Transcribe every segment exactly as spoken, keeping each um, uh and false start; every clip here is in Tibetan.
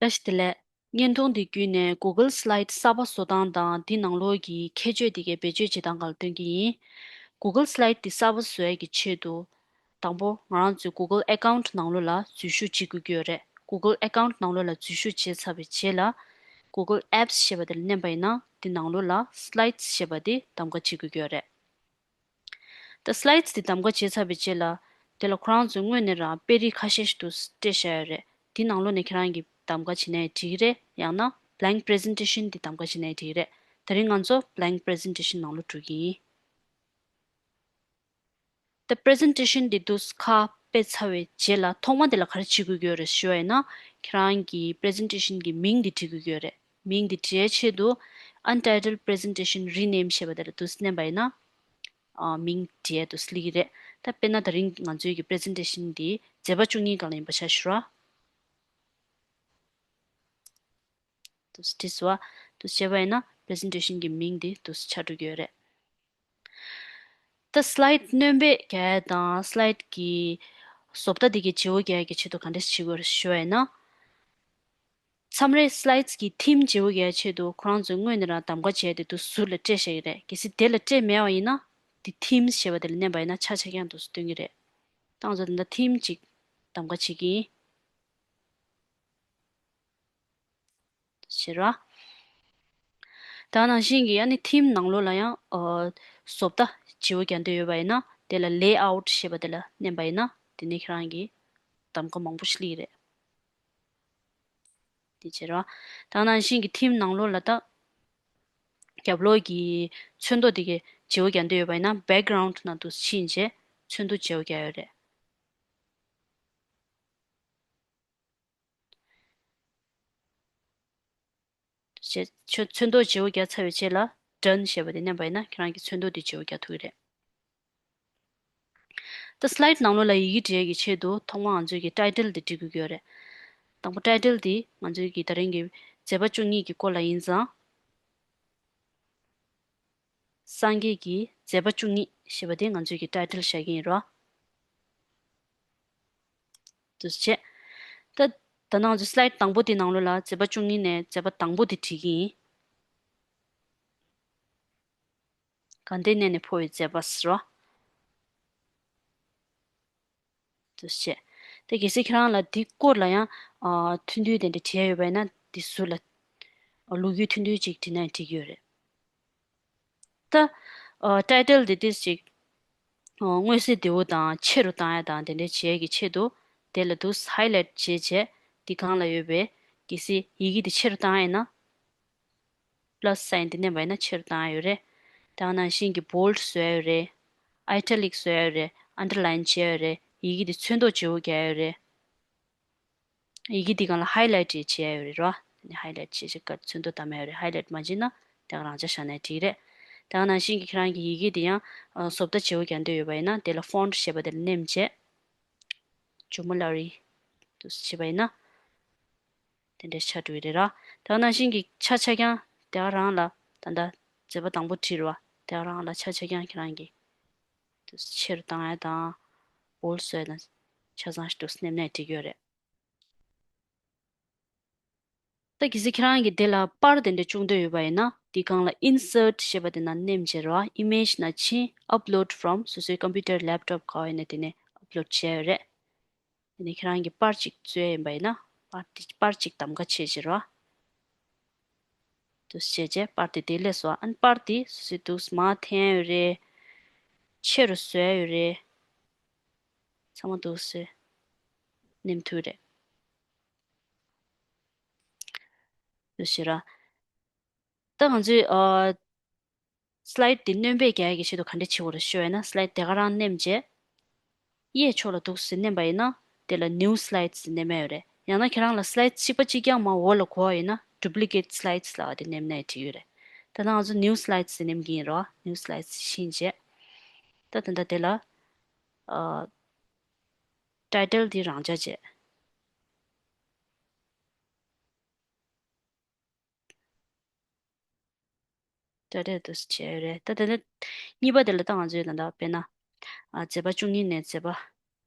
བཀྲ་ཤིས་བདེ་ལེགས། བརྙན་ཐུང་འདི་བརྒྱུད་ནས་Google Slide གསར་པ་བཟོ་སྟངས་དང་འདི་ནང་ལོགས་ཀྱི་ཁྱད་ཆོས་དེ་གའི་བེད་སྤྱོད་བྱེད་སྟངས་སྒང་ལ་སྟོན་གྱི་ཡིན། Google Slide འདི་གསར་པ་བཟོ་ཡས་ཀྱི་ཆེད་དུ། དང་པོ་ང་རང་ཚོའི་Google account ནང་ལོགས་ལ་འཛུལ་ཞུགས་བྱེད་དགོས་ཀྱི་ཡོད་རེད། Google account ནང་ལོགས་ལ་འཛུལ་ཞུགས་བྱས་ཚར་བའི་རྗེས་ལ། Google Apps ཞེས་པ་དེ་ལ་མནན་པ་ཡིན་ན་འདི་ནང་ལོགས་ལ་Slides ཞེས་པ་དེ་གདམ་ག་བྱེད་དགོས་ཀྱི་ཡོད་རེད། ད་Slides དེ་གདམ་ག་བྱས་ཚར་བའི་རྗེས་ལ། དེ་ལ་ཁོ་རང་ཚོས་སྔོན་ནས་རང་དཔེ་རིས་ཁ་ཤས་ཤིག་ཏུ་སྤྲད་བཞག་ཡོད་རེད། དེ་ནང་ལོགས་ནས་ཁྱེད་རང་གིས་གདམ་ག་བྱེད་ནའི་འགྲིག་གི་རེད། ཡང་ན་Blank Presentation དེ་གདམ་ག་བྱེད་ནའི་འགྲིག་གི་རེད། དེ་རིང་ང་ཚོ་Blank Presentation ནང་ལོགས་འགྲོ་གི་ཡིན། ད་Presentation དེ་དུས་ཁ་དཔེ་ཚར་བའི་རྗེས་ལ་ཐོག་མ་དེ་ལ་ག་རེ་བྱེད་དགོས་ཀྱི་ཡོད་རེད་ཞུ་བ་ཡིན་ན། ཁྱེད་རང་གི་Presentation གི་མིང་དེ་བྲིས་དགོས་ཀྱི་ཡོད་རེད། མིང་དེ་བྲིས་ཡའི་ཆེད་དུ་Untitled Presentation Rename ཞེས་པ་དེ་ལ་དུས་མནན་པ་ཡིན་ན། ཨ། མིང་བྲིས་ཡས་དུ་སླེབས་ཀྱི་རེད། ད་དཔེར་ན་ད་རིང་ང་ཚོའི་གི་Presentation འདི་མཛད་པ་བཅུ་གཉིས་སྒང་ལ་ཡིན་པ་ཆ་བཞག་ར། དུ་བྲིས་སོ། དུ་བྱས་པ་ཡིན་ན་Presentation གི་མིང་འདི་དུ་ཆགས་འགྲོ་གི་ཡོད་རེད། ད་Slide སྣོན་པ་རྒྱག་ཡས་དང་Slide གི་བཟོ་ལྟ་འདི་གའི་བརྗེ་པོ་རྒྱག་ཡས་ཀྱི་ཆེད་དུ་ག་འདྲས་བྱེད་དགོས་རེད་ཞུ་བ་ཡིན་ན། མཚམས་རེ་Slides གི་Theme བརྗེ་པོ་རྒྱག་ཡས་ཆེད་དུ་ཁོ་རང་ཚོས་སྔོན་ནས་རང་གདམ་ག་བྱས་ཏེ་དུ་ཟུར་ལ་སྤྲད་བཞག་གི་རེད། གལ་སྲིད་དེ་ལ་སྤྲད་མེད་པ་ཡིན་ན། དེ་Themes ཞེས་པ་དེ་ལ་མནན་པ་ཡིན་ན་ཆ་ཆ་རྐྱང་དུ་སྟོན་གྱི་རེད། ད་ང་ཚོ་ད་ལྟ་Theme གཅིག་གདམ་ག་བྱེད་ཀྱི་ཡིན། བྱེད་ར། ད་ནང་བཞིན་གྱི་ཨ་ནི་Theme ནང་ལོགས་ལ་ཡང་། ཨ། བཟོ་ལྟ་བརྗེ་པོ་རྒྱག་འདོད་ཡོད་པ་ཡིན་ན་དེ་ལ་Layout ཞེས་པ་དེ་ལ་མནན་པ་ཡིན་ན་དེ་ནས་ཁྱེད་རང་གི་གདམ་ག་མང་པོ་ཞིག་སླེབས་ཀྱི་རེད། དེ་བྱེད་རོགས། ད་ནང་བཞིན་གྱི་Theme ནང་ལོགས་ལ་ད། རྒྱབ་ལོགས་ཀྱི་ཚོན་མདོག་དེ་གའི་བརྗེ་པོ་རྒྱག་འདོད་ཡོད་པ་ཡིན་ན་Background ནང་དུ་ཕྱིན་རྗེས་ཚོན་མདོག་བརྗེ་པོ་རྒྱག་ཡོད་རེད། བྱས། ཚོན་མདོག་བརྗེ་པོ་རྒྱག་ཚར་བའི་རྗེས་ལ་Done ཞེས་པ་དེ་མནན་པ་ཡིན་ན་ཁྱེད་རང་གི་ཚོན་མདོག་དེ་བརྗེ་པོ་རྒྱག་ཐུབ་ཀྱི་རེད། ད་Slide ནང་ལོགས་ལ་ཡི་གེ་འབྲི་ཡས་ཀྱི་ཆེད་དུ་ཐོག་མར་ང་ཚོས་ཀྱི་Title དེ་འབྲི་དགོས་ཀྱི་ཡོད་རེད། དང་པོ་Title དེ་ང་ཚོས་ཀྱི་ད་རིང་གི་མཛད་པ་བཅུ་གཉིས་ཀྱི་སྐོར་ལ་ཡིན་ཙང་། སངས་རྒྱས་ཀྱི་མཛད་པ་བཅུ་གཉིས་ཞེས་པ་དེ་ང་ཚོས་ཀྱི་Title བཞག་གི་ཡིན་རོ། དུ་བྱས། ད་ད་ནང་ཚོ་Slide དང་པོ་དེ་ནང་ལོགས་ལ་མཛད་པ་བཅུ་གཉིས་ནས་མཛད་པ་དང་པོ་དེ་བྲིས་ཀྱི་ཡིན། དགའ་ལྡན་གནས་ནས་འཕོ་བའི་མཛད་པ་ཟེར་བ། དུ་བྱས། ད་གལ་སྲིད་ཁྱེད་རང་ལ་འདི་སྐོར་ལ་ཡང་། ཨ། ཐུང་ཐུང་དེ་འདྲ་བྲིས་ཡ་ཡོད་པ་ཡིན་ན་འདི་ཟུར་ལ། ཨ། ལོ་རྒྱུས་ཐུང་ཐུང་ཅིག་བྲིས་ན་ཡང་འགྲིག་གི་ཡོད་རེད། ད། ཨ། Title དེ་ཏོག་ཙམ་ཅིག་ཨ། མངོན་གསལ་དོད་པོ་དང་ཆེ་རུ་བཏང་ཡ་དང་དེ་འདྲ་བྱེད་ཡ་གི་ཆེད་དུ། དེ་ལ་འདུག Highlight བྱས་བྱས་འདི་སྒང་ལ་ཡོད་པའི་གལ་སྲིད་ཡི་གེ་འདི་ཆེ་རུ་བཏང་ཡ་ཡིན་ན། Plus sign འདི་མནན་པ་ཡིན་ན་ཆེ་རུ་བཏང་ཡ་ཡོད་རེད། དེ་ནང་བཞིན་གྱི་Bold བཟོ་ཡ་ཡོད་རེད། Italic བཟོ་ཡ་ཡོད་རེད། Underline བྱེད་ཡ་ཡོད་རེད། ཡི་གེ་འདི་ཚོན་མདོག་བརྗེ་པོ་རྒྱག་ཡ་ཡོད་རེད། ཡི་གེ་འདི་སྒང་ལ་Highlight རེ་བྱེད་ཡ་ཡོད་རེད་རོ། དེ་ནས་Highlight བྱེད་ཆེད་ཀ་ཚོན་མདོག་བཏང་ཡ་ཡོད་རེད། Highlight མ་བྱེད་ན་དེ་ག་རང་འཇགས་བཞག་ན་འགྲིག་རེད། དེ་ག་ནང་བཞིན་གྱི་ཁྱེད་རང་གི་ཡི་གེ་འདི་ཡང་། ཨ། བཟོ་ལྟ་བརྗེ་པོ་རྒྱག་འདོད་ཡོད་པ་ཡིན་ན་དེ་ལ་Font ཞེས་པ་དེ་ལ་མནན་བྱས། ཇོ་མོ་ལ་རི། དུ་བྱས་པ་ཡིན་ན། དེ་འདྲའི་ཆགས་འགྲོ་གི་རེད་ར། དེ་ག་ནང་བཞིན་གྱི་ཆ་ཆ་རྐྱང་དེ་ག་རང་ལ་ད་ལྟ་མཛད་པ་དང་པོ་བྲིས་རེད་བ། དེ་ག་རང་ལ་ཆ་ཆ་རྐྱང་ཁྱེད་རང་གི་དུ་ཆེ་རུ་བཏང་ཡ་དང་། Bold བཟོ་ཡ་དང་ཆ་ཚང་ཞིག་ཏུ་མནན་ནའི་འགྲིག་ཡོད་རེད། ད་གལ་སྲིད་ཁྱེད་རང་གིས་དེ་ལ་པར་དེ་འདྲ་བཅུག་འདོད་ཡོད་པ་ཡིན་ན་དེ་སྒང་ལ་Insert ཞེས་པ་དེ་ནང་མནན་བྱས་རོ། Image ནང་ཕྱིན། Upload from སོ་སོའི་computer laptop ག་བ་ཡིན་ན་དེ་ནས་upload བྱས་ཡོད་རེད། དེ་ནས་ཁྱེད་རང་གིས་པར་གཅིག་བཟོས་ཡིན་པ་ཡིན་ན། པར་དེ་པར་གཅིག་གདམ་ག་བྱས་བྱས་རོ། དུ་བྱས་རྗེས་པར་དེ་དེ་ལས་སོ། ཨ་ནི་པར་དེ་སུ་སུ་འདུག་མར་འཐེན་ཡ་ཡོད་རེད། ཆེ་རུ་བཟོ་ཡ་ཡོད་རེད། ཚང་མ་འདུག་སེ་མནན་ཐུབ་རེད། དུ་བྱས་ར། ད་ང་ཚོས། ཨ། Slide དེ་སྣོན་པ་རྒྱག་ཡག་གི་ཆེད་དུ་ག་འདྲ་བྱེད་དགོས་རེད་ཞུ་བ་ཡིན་ན། Slide དེ་ག་རང་མནན་བྱས། གཡས་ཕྱོགས་ལ་འདུག་སེ་མནན་པ་ཡིན་ན། དེ་ལ་New Slides ཟེར་མནན་ཡ་ཡོད་རེད། ཡང་ན་ཁྱེད་རང་ལ་Slide གཅིག་པ་གཅིག་རྐྱང་མར་འོག་ལ་དགོས་པ་ཡིན་ན། Duplicate Slides ལབ་པ་དེ་མནན་ན་ཡང་འགྲིག་གི་རེད། ད་ལྟ་ང་ཚོ་New Slides ཟེར་མནན་གྱི་ཡིན་རོ། New Slides ཕྱིན་བྱས། ད་ད་ལྟ་དེ་ལ། ཨ། Title དེ་རང་འཇགས་བྱས། ད་རེས་དུ་བྱས་རེད། ད་དེ་ནས་གཉིས་པ་དེ་ལ་ད་ང་ཚོས་ད་ལྟ་དཔེར་ན། ཨ། མཛད་པ་བཅུ་གཉིས་ནས་མཛད་པ་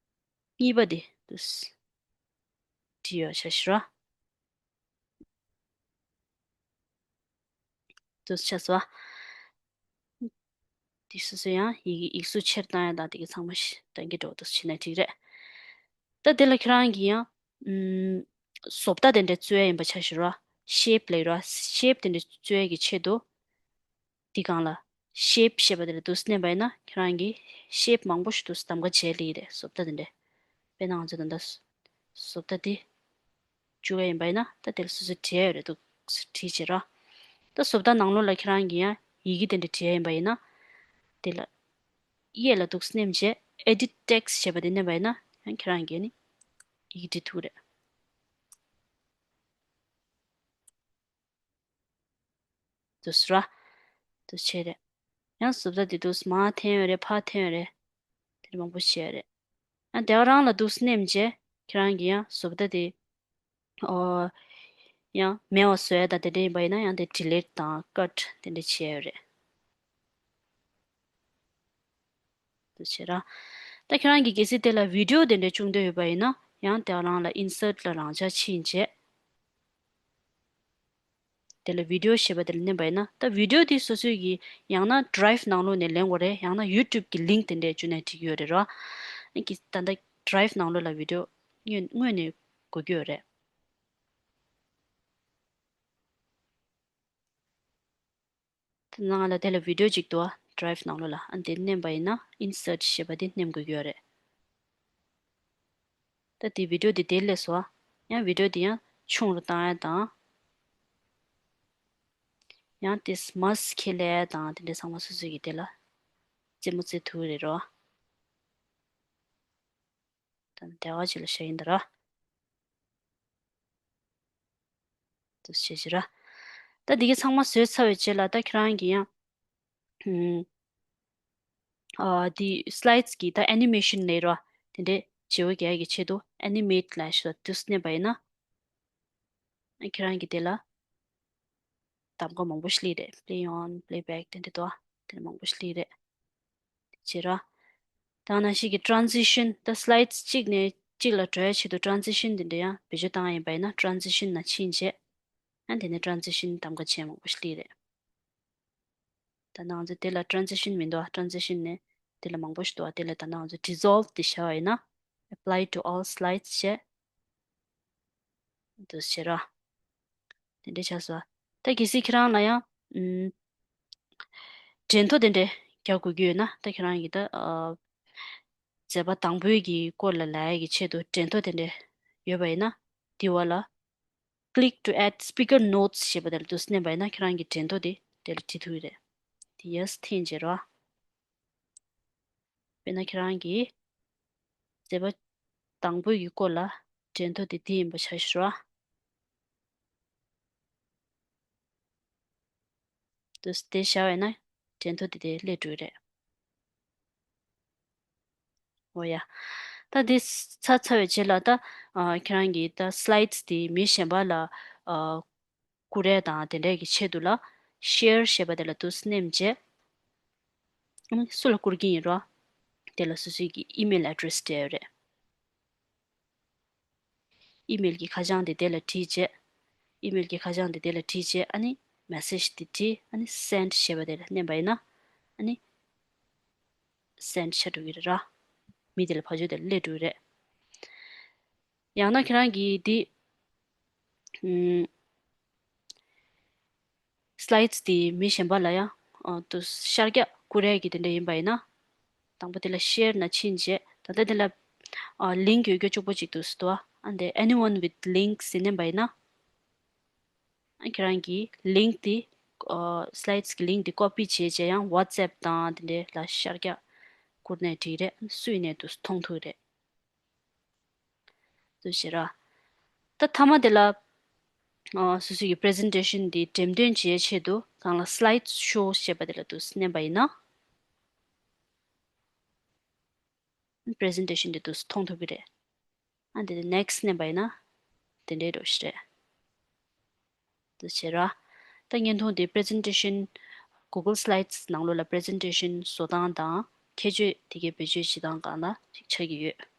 གཉིས་པ་དེ་དུ་བྲིས་ཡོད་ཤག་ཤི་ར། དུ་ཆགས་སོ། དེ་སོ་སོ་ཡང་ཡིག་ཡིག་གཟུགས་ཆེར་བཏང་ཡ་དང་དེ་གི་ཚང་མ་ཤ་གཏན་འཁེལ་འགྲོ་དུ་བྱས་ན་འགྲིག་རེད། ད་དེ་ལ་ཁྱེད་རང་གིས་ཡང་ཨུམ། བཟོ་ལྟ་དེ་འདྲ་བཙོས་ཡ་ཡིན་པ་ཆ་བཞག་ར། ཤེབ་ལབ་ར། ཤེབ་དེ་འདྲ་བཙོས་ཡ་གི་ཆེད་དུ། དེ་སྒང་ལ་ཤེབ་ཞེས་པ་དེ་ལ་དུ་མནན་པ་ཡིན་ན་ཁྱེད་རང་གིས་ཤེབ་མང་པོ་ཞིག་དུ་གདམ་ག་བྱས་ལེ་རེད། བཟོ་ལྟ་དེ་འདྲ། དཔེར་ན་ང་ཚོ་ད་ལྟ་བཟོ་ལྟ་དེ་བཅུག་ཡ་ཡིན་པ་ཡིན་ན་ད་དེ་ལ་སོ་སོ་བྲིས་ཡ་ཡོད་རེད་འདུག་བྲིས་བྱེད་ར། ད་བཟོ་ལྟ་ནང་ལོགས་ལ་ཁྱེད་རང་གིས་ཡང་ཡི་གེ་དེ་འདྲ་བྲིས་ཡ་ཡིན་པ་ཡིན་ན། དེ་ལ་གཡས་ལ་འདུག་མནན་བྱས་Edit Text ཞེས་པ་དེ་མནན་པ་ཡིན་ན་ཡང་ཁྱེད་རང་གིས་ནི་ཡི་གེ་བྲིས་ཐུབ་རེད། དུ་སུ་ར། དུ་བྱས་རེད། ཡང་བཟོ་ལྟ་དེ་དུ་མར་འཐེན་ཡོད་རེད། ཕར་འཐེན་ཡོད་རེད། དེ་འདྲ་མང་པོ་བྱས་ཡོད་རེད། ཡང་དེ་ག་རང་ལ་འདུག་མནན་བྱས་ཁྱེད་རང་གིས་ཡང་བཟོ་ལྟ་དེ། ཨོ། ཡང་མེད་པ་བཟོ་ཡ་དང་དེ་འདྲ་ཡིན་པ་ཡིན་ན་ཡང་དེ་Delete དང་Cut དེ་འདྲ་བྱས་ཡོད་རེད། དུ་བྱེད་ར། ད་ཁྱེད་རང་གིས་གལ་སྲིད་དེ་ལ་བི་ཌི་ཡོ་དེ་འདྲ་བཅུག་འདོད་ཡོད་པ་ཡིན་ན་ཡང་དེ་ག་རང་ལ་Insert ལ་རང་འཇགས་ཕྱིན་བྱས། དེ་ལ་བི་ཌི་ཡོ་ཞེས་པ་དེ་ལ་མནན་པ་ཡིན་ན། ད་བི་ཌི་ཡོ་དེ་སོ་སོའི་གི་ཡང་ན་Drive ནང་ལོགས་ནས་ལེན་དགོས་རེད། ཡང་ན་YouTube གི་Link དེ་འདྲས་བཅུག་ནས་འགྲིག་གི་ཡོད་རེད་རོ། ཨ་ཀི་ད་ལྟ་Drive ནང་ལོགས་ལ་བི་ཌི་ཡོ་དངོས་དངོས་ནས་དགོས་ཀྱི་ཡོད་རེད། དེ་ནང་ལ་དེ་ལ་བི་ཌི་ཡོ་གཅིག་འདུག་ཨ། Drive ནང་ལོགས་ལ་ཨ་འདི་མནན་པ་ཡིན་ན་Insert ཞེས་པ་འདི་མནན་དགོས་ཀྱི་ཡོད་རེད། ད་དེ་བི་ཌི་ཡོ་འདི་དེ་སླེབས་སོང་ཨ། ཡང་བི་ཌི་ཡོ་འདི་ཡང་ཆུང་རུ་བཏང་ཡ་དང་། ཡང་དེ་མར་ཁྱེར་ལེ་ཡ་དང་དེ་འདྲ་ཚང་མ་སོ་སོ་གི་དེ་ལ་རྩེད་མོ་རྩེ་ཐུབ་རེད་རོ། ད་དེ་བ་ཅིག་ལ་བཤད་ཡིན་ད་ར། དུ་བྱེད་ཅི་ར། ད་འདི་ག་ཚང་མ་བཟོས་ཚར་བའི་རྗེས་ལ་ད་ཁྱེད་རང་གིས་ཡང་། ཨུམ། ཨ་འདི་Slides གི་ད་Animation ལབ་ར། དེ་འདྲའི་བྱེད་པོ་རྒྱག་གི་ཆེད་དུ་Animate ལ་ཞུ་དུ་མནན་པ་ཡིན་ན། ཁྱེད་རང་གིས་དེ་ལ་གདམ་ག་མང་པོ་ཞིག་སླེབས་རེད། Play on, Playback དེ་འདྲ་དོ། དེ་འདྲ་མང་པོ་ཞིག་སླེབས་རེད། བྱེད་ར། ད་ནང་བཞིན་གྱི་Transition ད་Slides གཅིག་ནས་གཅིག་ལ་འགྲོ་ཡ་ཆེད་དུ་Transition དེ་འདྲ་ཡང་བེད་སྤྱོད་བཏང་ཡ་ཡིན་པ་ཡིན་ན་Transition ལ་ཕྱིན་རྗེས། ཡང་དེ་ནས་Transition གདམ་ག་བྱེད་མང་པོ་ཞིག་སླེབས་རེད། ད་ནང་ཚོ་དེ་ལ་Transition མི་འདུག་ཨ། Transition ནས་དེ་ལ་མང་པོ་ཞིག་འདུག་ཨ། དེ་ལ་ད་ནང་ཚོ་Dissolve དེ་བྱ་བ་ཡིན་ན། Apply to all slides བྱས། འདུག་བྱེད་ར། དེ་འདྲ་བྱས་སོ། ད་གལ་སྲིད་ཁྱེད་རང་ལ་ཡང་། ཨུམ། འགྲན་ཐོ་དེ་འདྲ་རྒྱག་དགོས་ཀྱི་ཡོད་ན་ད་ཁྱེད་རང་གིས་ད། ཨ། མཛད་པ་དང་པོའི་གི་སྐོར་ལ་ལབ་ཡ་གི་ཆེད་དུ་འགྲན་ཐོ་དེ་འདྲ་ཡོད་པ་ཡིན་ན། དེ་བ་ལ། Click to add speaker notes ཞེས་པ་དེ་ལ་དུ་མནན་པ་ཡིན་ན་ཁྱེད་རང་གི་འགྲན་ཐོ་དེ་དེ་ལ་བྲིས་ཐུབ་ཀྱི་རེད། དེ་Yes འཐེན་བྱེད་རོགས། དཔེར་ན་ཁྱེད་རང་གིས་མཛད་པ་དང་པོ་ཡི་སྐོར་ལ་འགྲན་ཐོ་དེ་འདི་ཡིན་པ་ཆ་བཞག་རོགས། དུ་དེ་བཞག་པ་ཡིན་ན་འགྲན་ཐོ་དེ་དེ་སླེབས་འགྲོ་གི་རེད། འོ་ཡ། ད་འདི་ཚར་ཚར་བའི་རྗེས་ལ་ད། ཨ། ཁྱེད་རང་གིས་ད་Slides དེ་མི་གཞན་པ་ལ། ཨ། བསྐུར་ཡས་དང་དེ་འདྲས་ཀྱི་ཆེད་དུ་ལ། Share ཞེས་པ་དེ་ལ་དུ་མནན་བྱས། ཨ་ནི་སུ་ལ་བསྐུར་གྱི་ཡིན་རོ། དེ་ལ་སོ་སོའི་གི་email address སྤྲད་ཡོད་རེད། email གི་ཁ་བྱང་དེ་དེ་ལ་བྲིས་བྱས། email གི་ཁ་བྱང་དེ་དེ་ལ་བྲིས་བྱས་ཨ་ནི་message དེ་བྲིས་ཨ་ནི་Send ཞེས་པ་དེ་ལ་མནན་པ་ཡིན་ན། ཨ་ནི་Send ཆགས་འགྲོ་གི་རེད་ར། མི་དེ་ལ་ཕར་ཕྱོགས་དེ་ལ་སླེབས་འགྲོ་གི་རེད། ཡང་ན་ཁྱེད་རང་གིས་འདི། ཨུམ། Slides དེ་མི་གཞན་པ་ལ་ཡང་། ཨ། དུ་ཤར་རྒྱག་བསྐུར་ཡས་ཀྱི་དེ་འདྲ་ཡིན་པ་ཡིན་ན། དང་པོ་དེ་ལ་Share ན་ཕྱིན་རྗེས་ད་ལྟ་དེ་ལ། ཨ། Link ཡོད་རྒྱུ་གཅིག་པོ་གཅིག་འདུག་སེ་འདུག་ཨ། འདི་Anyone with links ཟེར་མནན་པ་ཡིན་ན། ཨ། ཁྱེད་རང་གིས་Link དེ། ཨ། Slides གི་Link དེ་Copy བྱས་རྗེས་ཡང་WhatsApp དང་དེ་འདྲ་ལ་ཤར་རྒྱག་བསྐུར་ནས་འགྲིག་རེད། སུ་ཡིན་ནས་དུ་མཐོང་ཐུབ་རེད། དུ་བྱེད་ར། ད་མཐའ་མ་དེ་ལ། ཨ། སོ་སོ་ཡི་Presentation འདི་འགྲེམས་སྟོན་བྱེད་ཆེད་དུ་གང་ལ་Slide Show ཞེས་པ་དེ་ལ་དུ་མནན་པ་ཡིན་ན། Presentation འདི་དུ་མཐོང་ཐུབ་ཀྱི་རེད། ཨ། འདི་Next མནན་པ་ཡིན་ན། དེ་འདྲའི་འགྲོ་ཞིག་རེད། དུ་བྱེད་ར། ད་བརྙན་ཐུང་འདི་Presentation Google Slides ནང་ལོགས་ལ་Presentation བཟོ་སྟངས་དང་ཁྱད་ཆོས་དེ་གའི་བེད་སྤྱོད་བྱེད་སྟངས་སྒང་ལ་ཅིག་ཆགས་ཀྱི་ཡོད།